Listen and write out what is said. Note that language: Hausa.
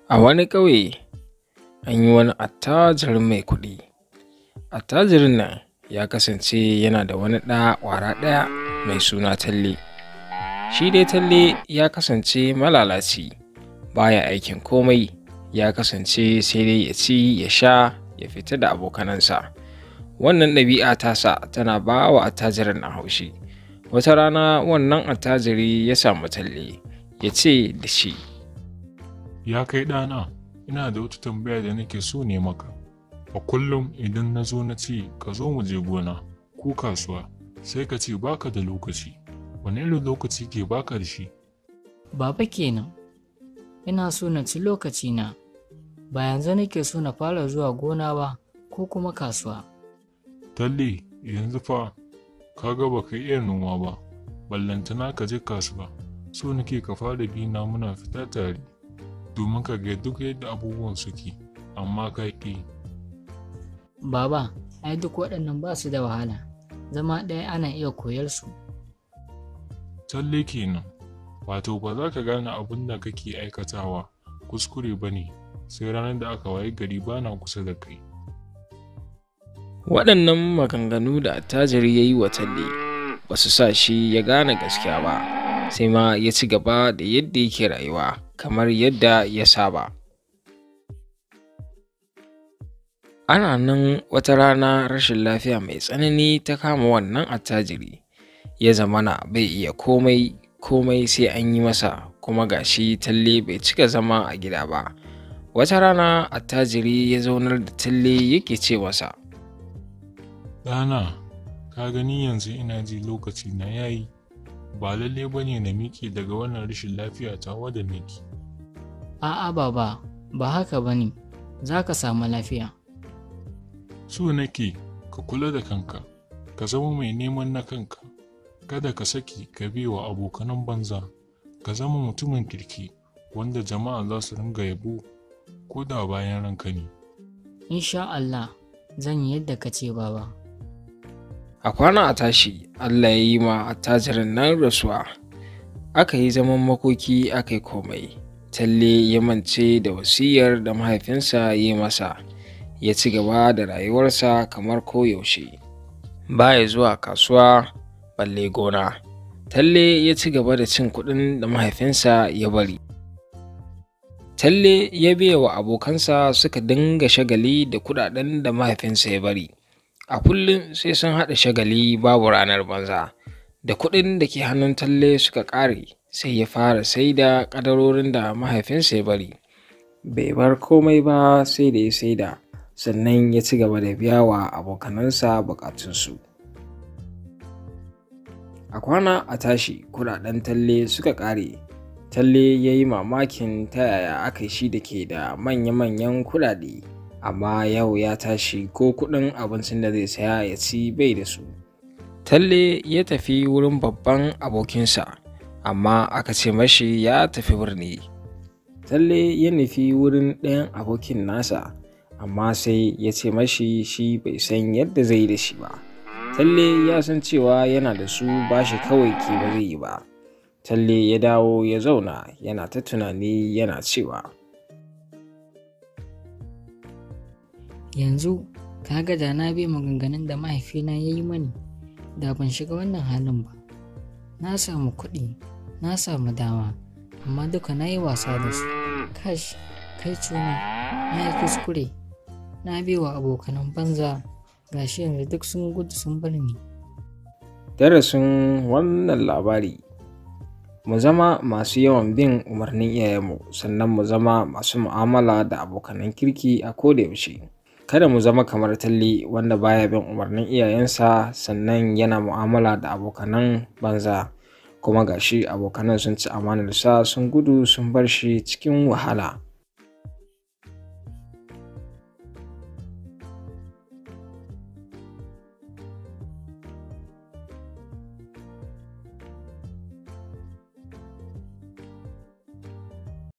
A wani ƙauye an yi wani attajirin mai kuɗi. Attajirin nan ya kasance yana da wani ɗa ƙwara ɗaya mai suna Talle. Shi dai Talle ya kasance malalaci, ba ya aikin komai, ya kasance sai dai ya ci, ya sha, ya fita da abokanansa. Wannan ɗabi'a tasa tana ba wa attajirin nan haushi. Wata rana wannan attajiri ya samu Talle, ya ce da shi, Ya kai ɗana, ina da wata tambaya da nake so ne maka. A kullum idan na zo na ce ka zo mu je gona ko kasuwa, sai ka ce baka da lokaci. Wane irin lokaci ke baka da shi? Baba kenan, ina so na ci lokacina, ba yanzu nake so na fara zuwa gona ba ko kuma kasuwa. Talle, yanzu fa ka ga baka iya noma ba, ballantana ka je kasuwa. So nake ka fara bi na muna fita tare domin ka ga duk yadda abubuwan suke, amma ka ƙi. Baba, ai duk waɗannan ba su da wahala, zama ɗaya ana iya koyar su. Talle kenan, wato ba za ka gane abin da kake aikatawa kuskure ba ne sai ranar da aka wayi gari ba na kusa da kai. Waɗannan maganganu da attajiri ya yi wa Talle ba su sa shi ya gane gaskiya ba, sai ma ya ci gaba da yadda yake rayuwa kamar yadda ya saba. Ana nan wata rana rashin lafiya mai tsanani ta kama wannan attajiri, ya zamana bai iya komai, komai sai an yi masa, kuma ga shi Talle bai cika zama a gida ba. Wata rana attajiri ya zaunar da Talle yake ce masa, Ɗana, ka gani yanzu ina ji lokaci na yayi, ba lalle ba ne na miƙe daga wannan rashin lafiya tawa da nake. A'a baba, ba haka ba ne, za ka samu lafiya. So nake ka kula da kanka, ka zama mai neman na kanka, kada ka saki ka wa abokanan banza, ka zama mutumin kirki wanda jama'a za su ringa yabo ko da bayan ranka ne. Insha Allah, zan yi yadda ka ce baba. A kwana a tashi, Allah ya yi ma attajirin nan rasuwa. Aka yi zaman makoki aka yi komai. Talle ya mance da wasiyar da mahaifinsa ya yi masa, ya ci gaba da rayuwarsa kamar koyaushe. Ba ya zuwa kasuwa balle gona. Talle ya ci gaba da cin kuɗin da mahaifinsa ya bari. Talle ya biya wa abokansa suka dinga shagali da kuɗaɗen da mahaifinsa ya bari. A kullum sai sun haɗa shagali babu ranar banza. Da kuɗin da ke hannun Talle suka ƙare, sai ya fara saida ƙadarorin da mahaifinsa ya bari. Bai bar komai ba sai da ya saida, sannan ya ci gaba da biya wa abokanansa buƙatunsu. A kwana a tashi, kuɗaɗen Talle suka ƙare. Talle ya yi mamakin ta yaya aka yi shi da ke da manya-manyan kuɗaɗe, amma yau ya tashi ko kuɗin abincin da zai saya ya ci bai da su. Talle ya tafi wurin babban abokinsa, amma aka ce mashi ya tafi birni. Talle ya nufi wurin ɗayan abokin nasa, amma sai ya ce mashi shi bai san yadda zai yi da shi ba. Talle ya san cewa yana da su bashi kawai ke ba zai yi ba. Talle ya dawo ya zauna yana ta tunani yana cewa, Yanzu, ka ga da na bi maganganun da mahaifina ya yi mani, da ban shiga wannan halin ba. Na samu kuɗi, na samu dama, amma duka na yi wasa da su. Kash, kai cuna, na yi kuskure, na bi wa abokanan banza, gashi yanzu duk sun gudu sun bar ni. Darasin wannan labari, mu zama masu yawan bin umarnin iyayenmu, sannan mu zama masu mu'amala da abokanan kirki a koda yaushe. Kada mu zama kamar Talle wanda baya bin umarnin iyayensa sannan yana mu'amala da abokanan banza. Kuma gashi abokanan sun ci amanarsa sun gudu sun bar shi cikin wahala.